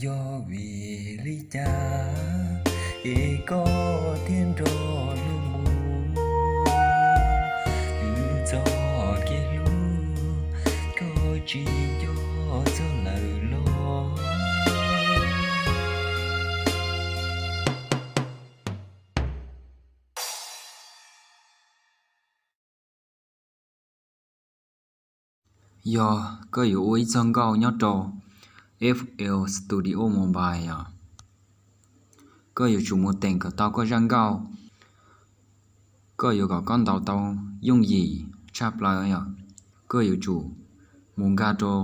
Yog vim li cas es koj thiaj nrog luag mus? Wb txoj kev hlub koj tsis nco txog lawm los? Yog koj yuav ua ib txoj nkauj nyob rau F L Studio Mobile os, koj yuav tsum mus teem kom tau koj zaj nkauj. Koj yuav kom koj ntaus tau yooj yim tshaj plaws yom, koj yuav tsum mus nkag rau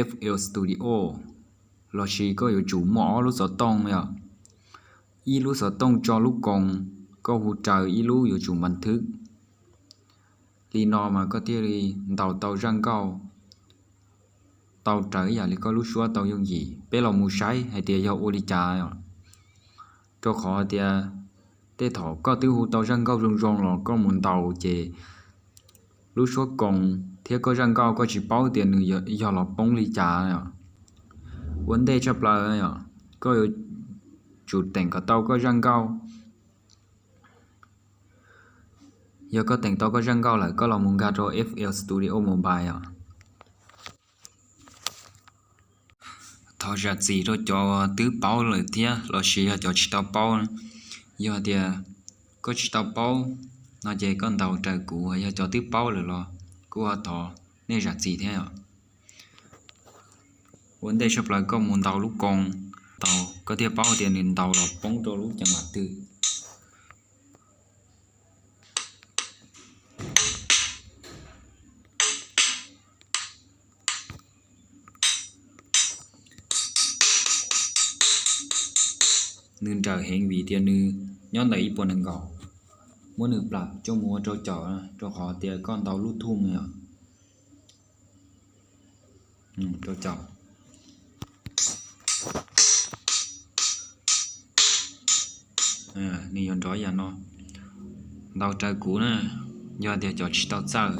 F L Studio, los sis koj yuav tsum muaj ob lub xov tooj yom, ib lub xov tooj tso lub koos, koj hu raws ib lub yuav tsum npas thwb. Li no mas koj thiaj li ntaus tau zaj nkauj tau raws ib yam li koj lub suab tau yooj yim. Peb los mus saib hais tias yog ua li cas os. Rau qhov tias tej thaum koj twb hu tau zaj nkauj zoo zoo los koj mus ntaus ces lub suab koos thiab koj zaj nkauj koj tsis paub tias nws yog los poob li cas os. Ua ntej tshaj plaws os, koj yuav tsum teem kom tau koj zaj nkauj. Yog koj teem tau koj zaj nkauj lawm, koj los mus nkag rau F L Studio Mobile os. Thov zam txim rau cov twb paub lawm thiab los sis yog cov tsis tau paub. Yog tias koj tsis tau paub no ces koj ntaus raws kuv, yog cov twb paub lawm los kuj ho thov nej zam txim thiab os. Ua ntej tshaj plaws koj mus ntaus lub koos, ntaus koj thiaj paub tias nws ntaus los poob rau lub cev npam twg. Nws nrawm heev vim tias nws nyob ntawm ib puas nees nkaum. Muab nws plam coj mus ua rau caum, rau qhov tias koj ntaus lub thum os. Rau caum. Nws yuav nrov yam no. Ntaus raws kuv na, yog tias cov tsis tau txawj.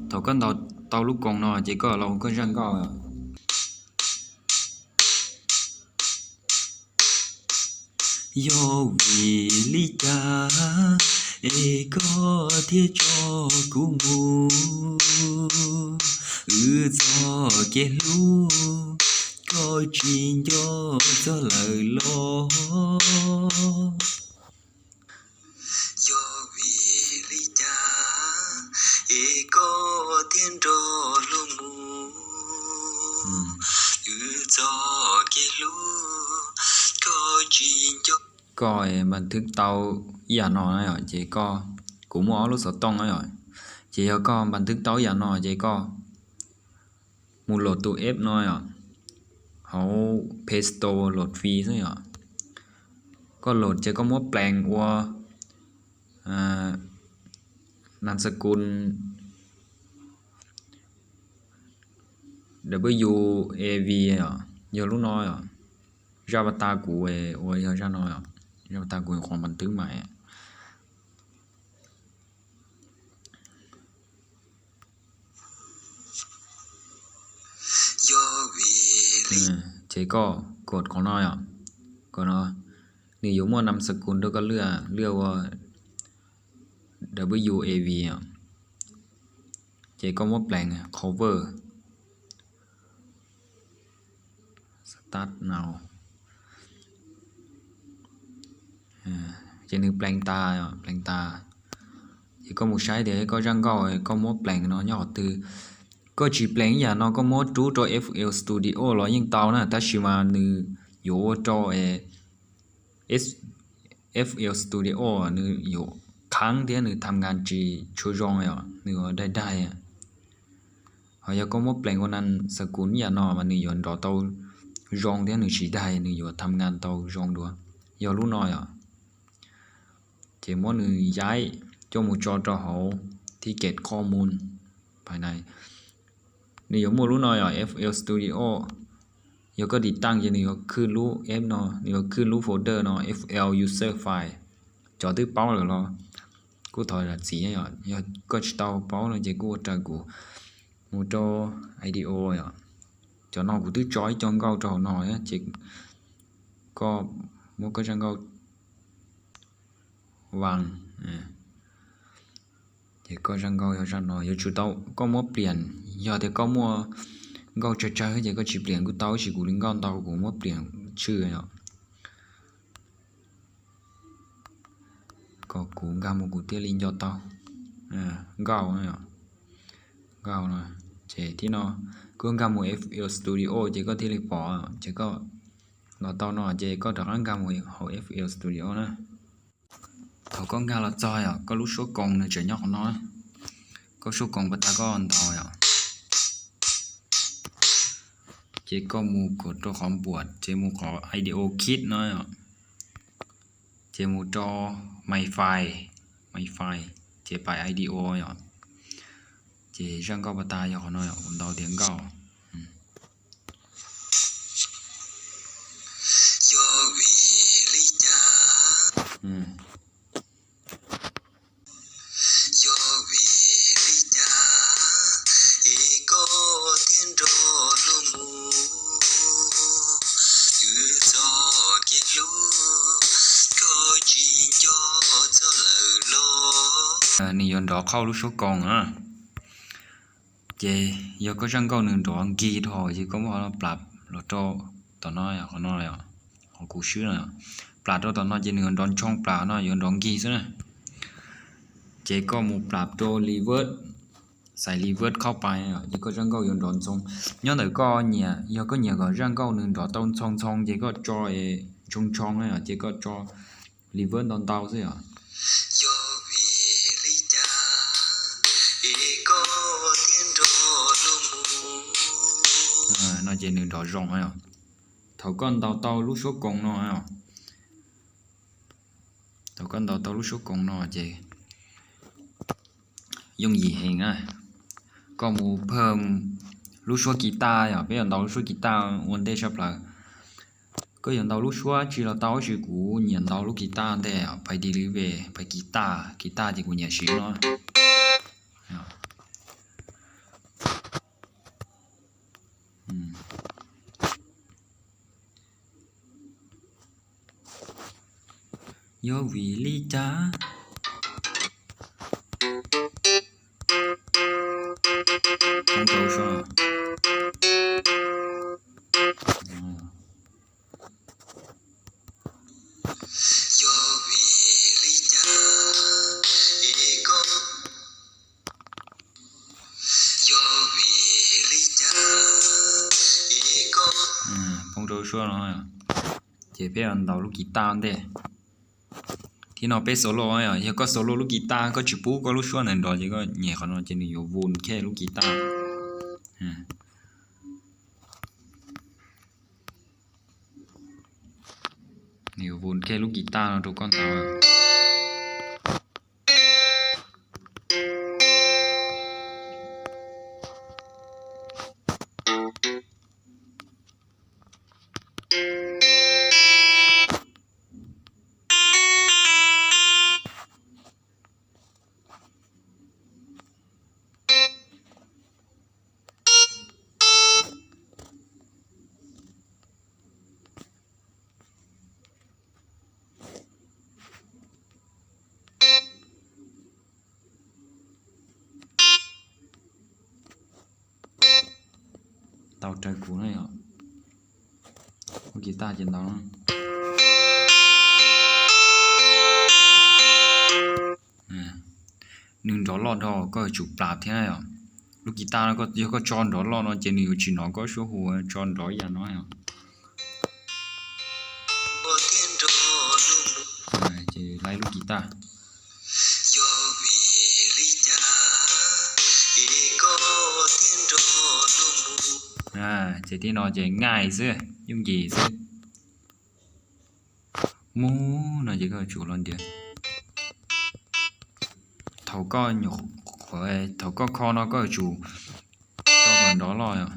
Thaum koj ntaus tau lub koos no ces koj los hu koj zaj nkauj. Yog vim li cas es koj thiaj tso kuv mus? Wb txoj kev hlub koj tsis nco txog lawm los? Yog vim li cas es koj thiaj nrog luag mus? Wb txoj kev hlub koj tsis nco. Koj npas thwb tau ib yam no na yom, ces koj, kuv muaj ob lub xov tooj na yom, ces yog koj npas thwb tau ib yam no ces koj mus load tus app no yom, hauv Play Store load free xwb yom. Koj load ces koj muab plees ua nam xab kun W A V os, yog lub no os. Zaj pas tas kuv ua yog zaj no os, zaj pas tas kuv qhov npas thwb mas. Ces koj kod qhov no yom, kod no, nws yuav muaj nam xab kun rau koj lwaj, lwaj ua W A V os. Ces koj muab plees cover. Start now. Ces nws plees tas, plees tas. Ces koj mus saib tias koj zaj nkauj koj muab plees no nyob qhov twg. Koj tsis plees ib yam no koj muab rub rau F L Studio los yeej tau na, tab sis mas nws yuav ua rau F L Studio nws yuav khav thiab nws tham nkas tsis tshua zoo os, nws yuav daig daig. Ho yog koj muab plees ua nam xab kun ib yam no mas nws yuav nrov tau zoo thiab nws tsis daig, nws yuav tham nkas tau zoo dua. Yog lub no yom. Ces muab nws yaib coj mus tso rau hauv thib kem qoj mus. Nws yuav muaj lub no yog F L Studio. Yog koj tiv taaj ces nws yuav khwb lub app no, nws yuav khwb lub folder no F L user file. Cov twb paub lawm los kuj thov zam txim, yog koj tsis tau paub no ces kuj ua raws kuv. Mus rau audio yom. Cov no kuv twb tso ib co nkauj rau hauv no, ces koj muab koj zaj nkauj vas, ces koj zaj nkauj yog zaj no, yuav tsum tau koj muab pliam. Yog tias koj muaj nkauj tsawg tsawg ces koj tsis pliam kuj tau, tab sis kuv li nkauj ntau kuv muab pliam tshwj os. Kom kuv nkag mus kuv thiaj li nco tau. Nkauj, nkauj no, ces thib no koj nkag mus F L Studio ces koj thiaj li pom, ces koj los tau no ces koj rov qab nkag mus hauv F L Studio na. Thaum koj nkag los txog yom, koj lub suab koos nws tseem nyob qhov no, koj suab koos pas tas koj ntaus yom, ces koj mus kom rau qhov npuam ces mus qhov Audio Kit no yom, ces mus rau My File, My File, ces pais Audio yom, ces zaj nkauj pas tas yog qhov no yom, kuv ntaus tias nkauj. Yog vim li cas? Yog vim li cas es koj thiaj nrog luag mus? Wb txoj kev hlub koj tsis nco txog lawm los? Nws yuav nrov qhauj lub suab koos na. Ces yog koj zaj nkauj nws nrov nkig dhau ces koj muab qhov no plam los rau tom no, qhov no, qhov kuv swb no, plam rau tom no ces nws yuav nrov ntshoo, plam no yuav nrov nkig xwb na. Ces koj mus plam rau reverb, xaiv reverb qhauj pais ces koj zaj nkauj yuav nrov ntxhoo. Nyob ntawm koj nyiam, yog koj nyiam kom zaj nkauj nws nrov tau ntxhoo ntxhoo ces koj tso ntshoo ntshoo na, ces koj tso reverb ntau ntau xwb yom. Yog vim li cas es koj thiaj nrog luag mus? No ces nws nrov zoo yom. Thaum koj ntaus tau lub suab koos no, thaum koj ntaus tau lub suab koos no ces yooj yim heev na. Koj mus phawm lub suab kis tas yom, peb yuav ntaus lub suab kis tas ua ntej tshaj plaws. Koj yuav ntaus lub suab tsi los tau, tab sis kuv nyiam ntaus lub kis tas ntej, pais delivery, pais kis tas, kis tas ces kuv nyiam siv no. Yog vim li cas? Poob rau suab. Yog vim li cas es koj, yog vim li cas es koj, poob rau suab no. Ces peb ntaus lub kis tas ntej. Thib no peb solo, yog koj solo lub kis tas koj tsis pub koj lub suab ntawd nrov ces koj nyem qhov no ces nws yuav vun khej lub kis tas. Nws yuav vun khej lub kis tas no rau koj ntaus. Tau raws kuv na yom. Lub kis tas ces ntau. Nws nrov loj dhau, koj yuav tsum plam thiab na yom. Lub kis tas no yog koj tso nrov loj no ces nws yuav tsis hnov koj suab hu, tso nrov yam no yom. Ces laib lub kis tas. Ces tib no ces nkaij xwb, yooj yim xwb. Mus no ces koj yuav tsum los ntiav. Thaum koj nyuam qhuav, thaum koj kho no koj yuav tsum tso kom nrov loj yom.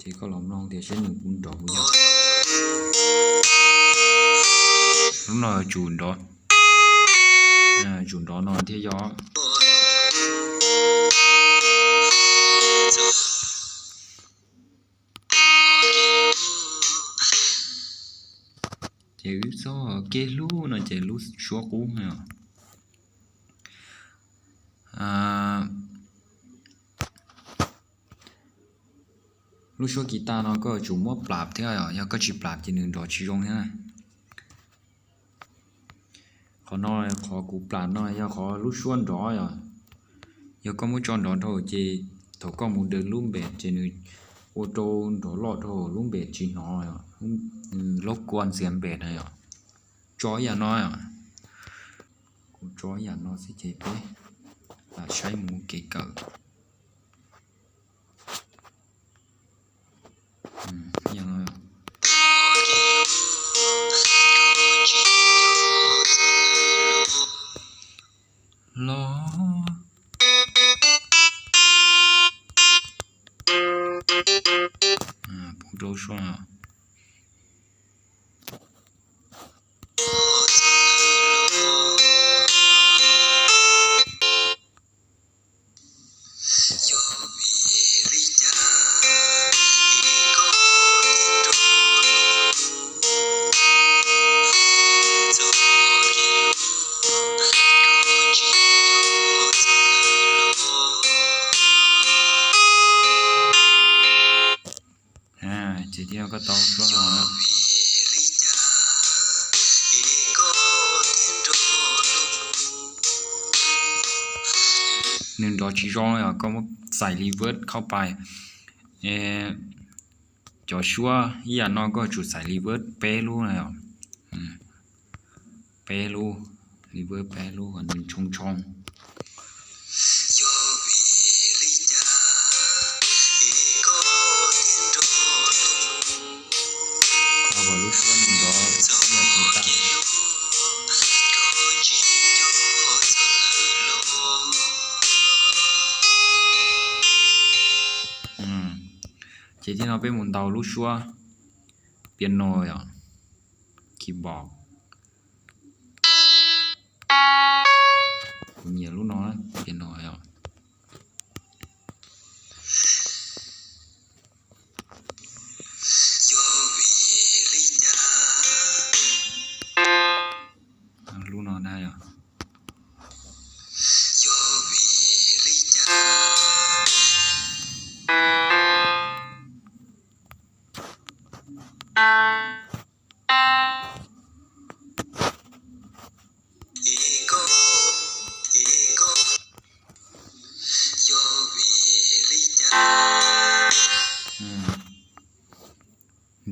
Ces koj los mloog tias seb nws puas nrov puas yog. Lub no tsum nrov, tsum nrov no thiaj yog. Ces wb txoj kev hlub no ces lub suab qub os. Lub suab kis tas no koj yuav tsum muab plam thiab os, yog koj tsis plam ces nws nrov tsis zoo thiab na. Qhov no, qhov kuv plam no yog qhov lub suab nrov os. Yog koj muab tso nrov dhau ces thaum koj mus daws lub npem ces nws ua rau nrov loj dhau lub npem tsis hnov os. Nws laub kua ntxias npem na yom. Tso ib yam no os. Kuv tso ib yam no xwb ces peb lam saib mus kev kawm. Los, poob rau suab. Ces thiaj koj tau suab no. Nws nrov tsis zoo yom, koj muab xais reverb khau pais. Cov suab ib yam no koj tsum xais reverb peb lub na yom. Peb lub, reverb peb lub kom nws ntshoo ntshoo. Kom lub suab nws nrov ib yam tsis tas. Ces thiaj no peb mus ntaus lub suab piano yom, keyboard. Kuv nyiam lub no, piano yom. Lub no na yom.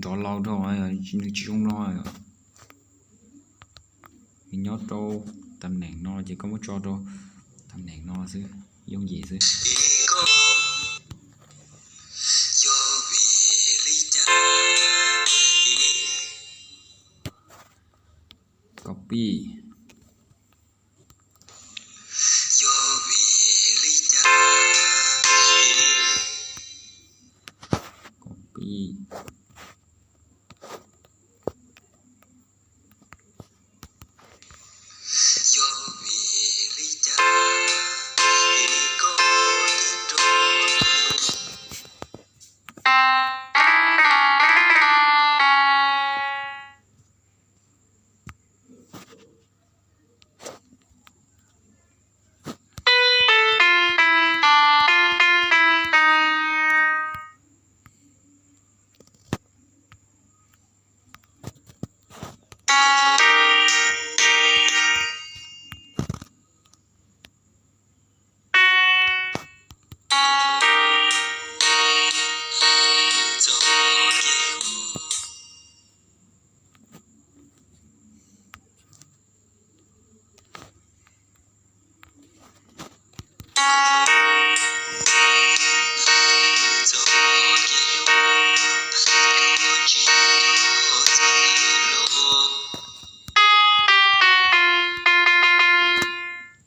Nrov laus dhau, nws tsis zoo no. Nws nyob rau tam neem no ces koj muab tso rau tam neem no xwb, yooj yim xwb. Copy. Copy.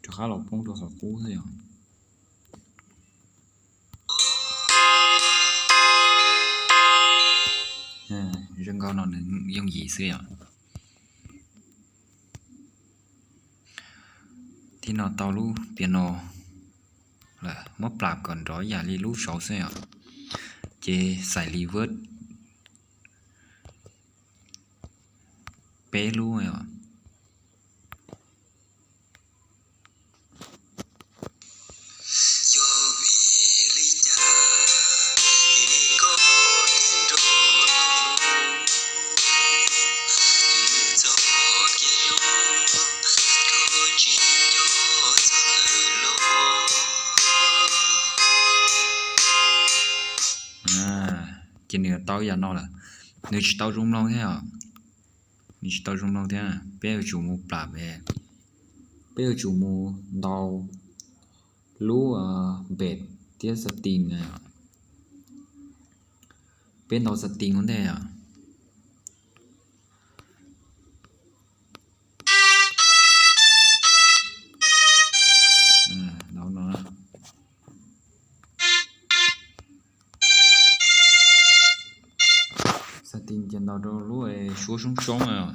Rov qab los poob rau qhov qub xwb yom. Koj no nws yooj yim xwb yom. Thib no tau lub piano lawm, muab plam kom nrov yam li lub saud xwb yom. Ces xais reverb peb lub yom. Ces nws tau yam no lawm, nws tsis tau zoo mloog thiab os. Nws tsis tau zoo mloog thiab, peb yuav tsum mus plam, peb yuav tsum mus ntaus lub bass thiab setting. Peb ntaus setting ua ntej os. Setting ces ntaus rau lub suab soob soob.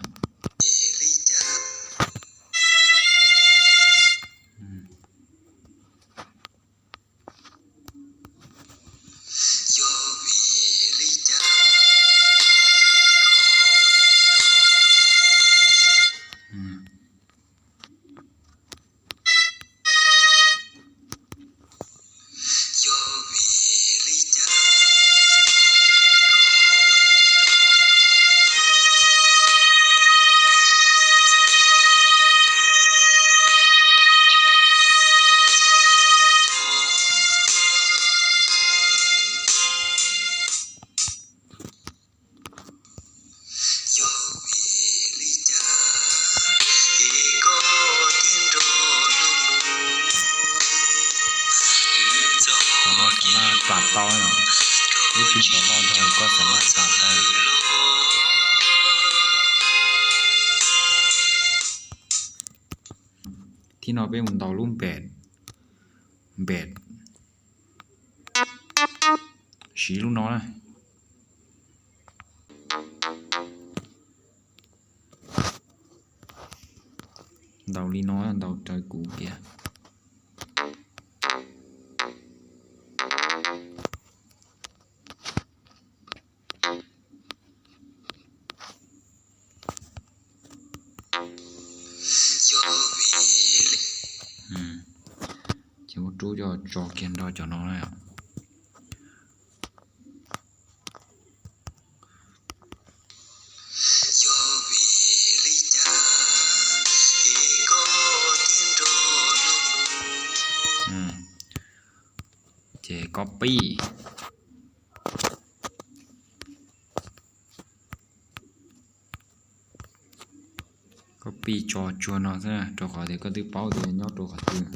Plam tau, lub tsis ntov loj ntag koj xav maj plam tau. Thib no peb mus ntaus lub bass, bass, siv lub no na. Ntaus li no, ntaus raws kuv piav. Ces muab rub coj tso kiag nrog cov no na. Ces copy, copy tso tsuag no xwb rau qhov tias koj twb paub tias nyob rau qhov twg.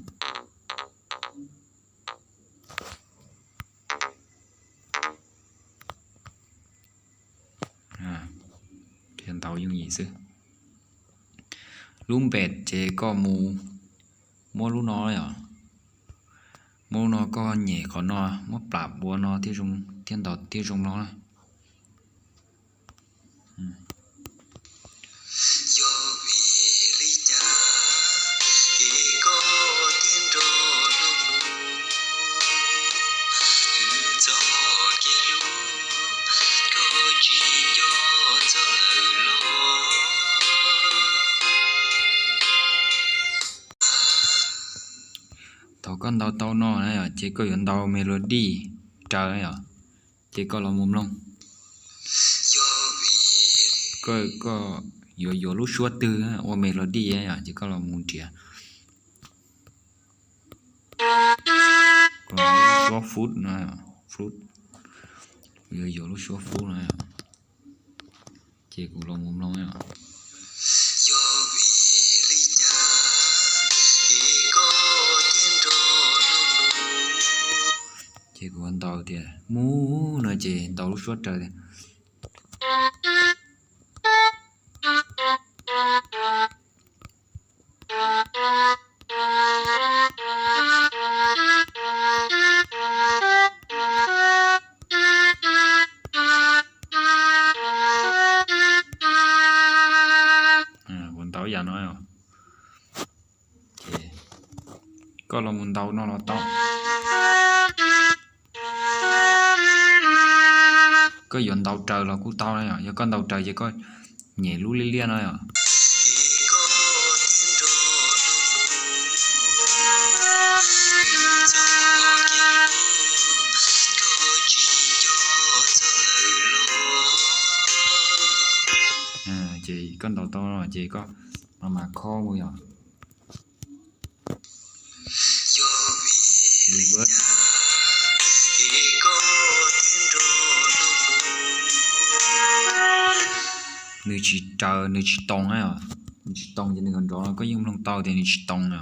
Thiaj ntaus yooj yim xwb. Lub bass ces koj mus muab lub no yom, muab lub no koj nyem qhov no muab plam ua no thiaj ntaus thiaj zoo mloog na. Thaum koj ntaus tau no na yom, ces koj yuav ntaus melody raws yom, ces koj los mus mloog. Koj, koj yuav yuav lub suab twg ua melody yom, ces koj los mus nrhiav. Suab flute no, flute, yuav yuav lub suab flute no, ces kuv los mus mloog. Ces kuv ntaus tias mus no ces ntaus lub suab raws tias Koj los mus ntaus no los tau. Koj yuav ntaus raws los kuj tau na yom. Yog koj ntaus raws ces koj nyem lub liab liab no yom. Ces koj ntaus tau no ces koj mam mam kho mus yom. Nws tsis raws, nws tsis toos na. Nws tsis toos ces nws kom nrov no koj yeej mloog tau tias nws tsis toos na.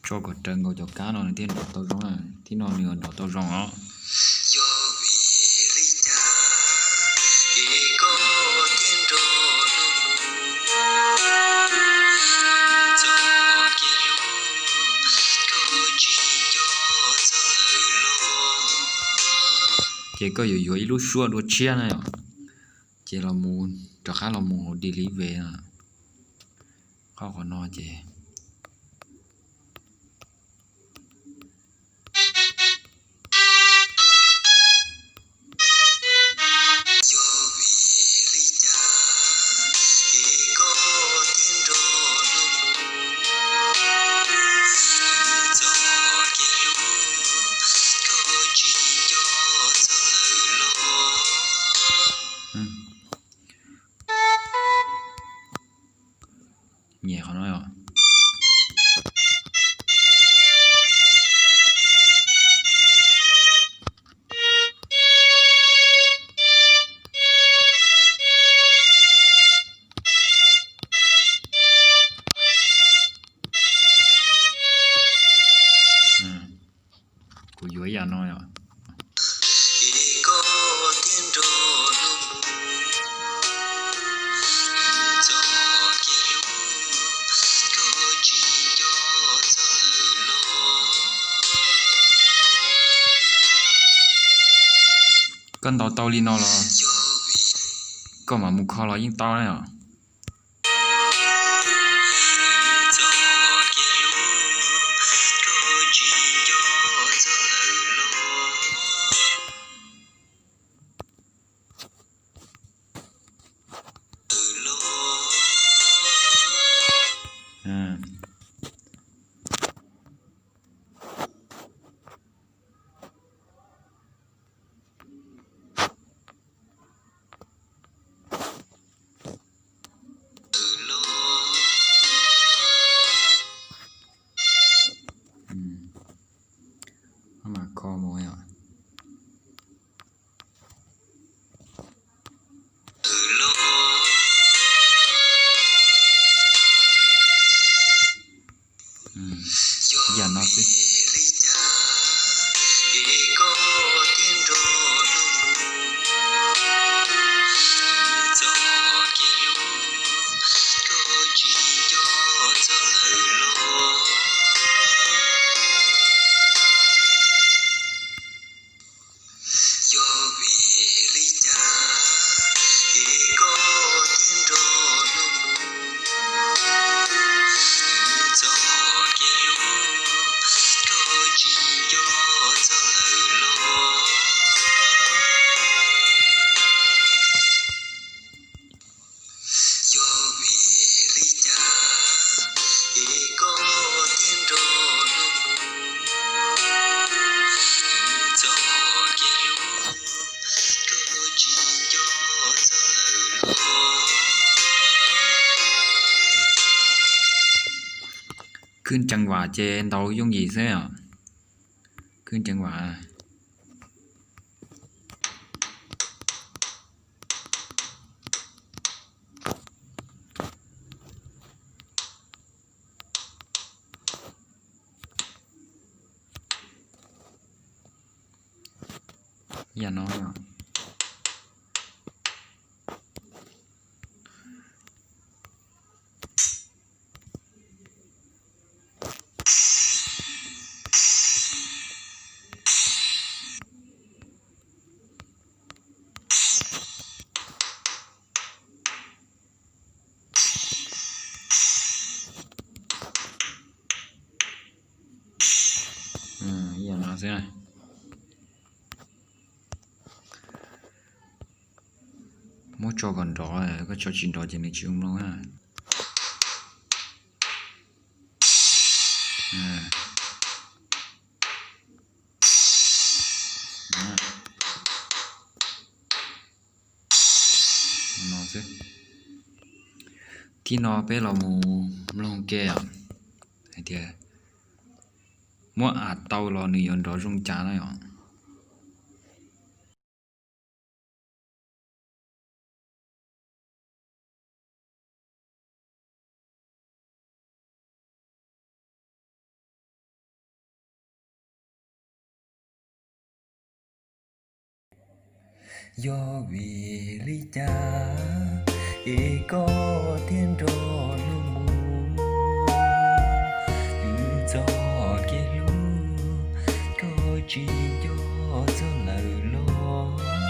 Tso kom raws nkaus cov kab no nws thiaj nrov tau zoo, thiab no nws nrov tau zoo os. Ces koj yuav yuav ib lub suab dua tshiab na yom. Ces los mus rov qab los mus hauv delete no. Qhov qhov no ces nyem qhov no yom. Kuv yuav ib yam no yom. Koj ntaus tau li no los koj mam mus kho los yeej tau na yom. Maj mam kho mus yom. Yam no xwb. Khwb ceev vam ces ntaus yooj yim xwb os. Kwj ncees vam. Yam no. Yam no xwb. Muab tso kom nrov, koj tso tsis nrov ces nws tsis ua mloog na. Thib no peb los mus mloog ke hais tias muab am tau los nws yuav nrov zoo cas na yom. Yog vim li cas es koj thiaj nrog luag mus? Wb txoj kev hlub koj tsis nco txog lawm los?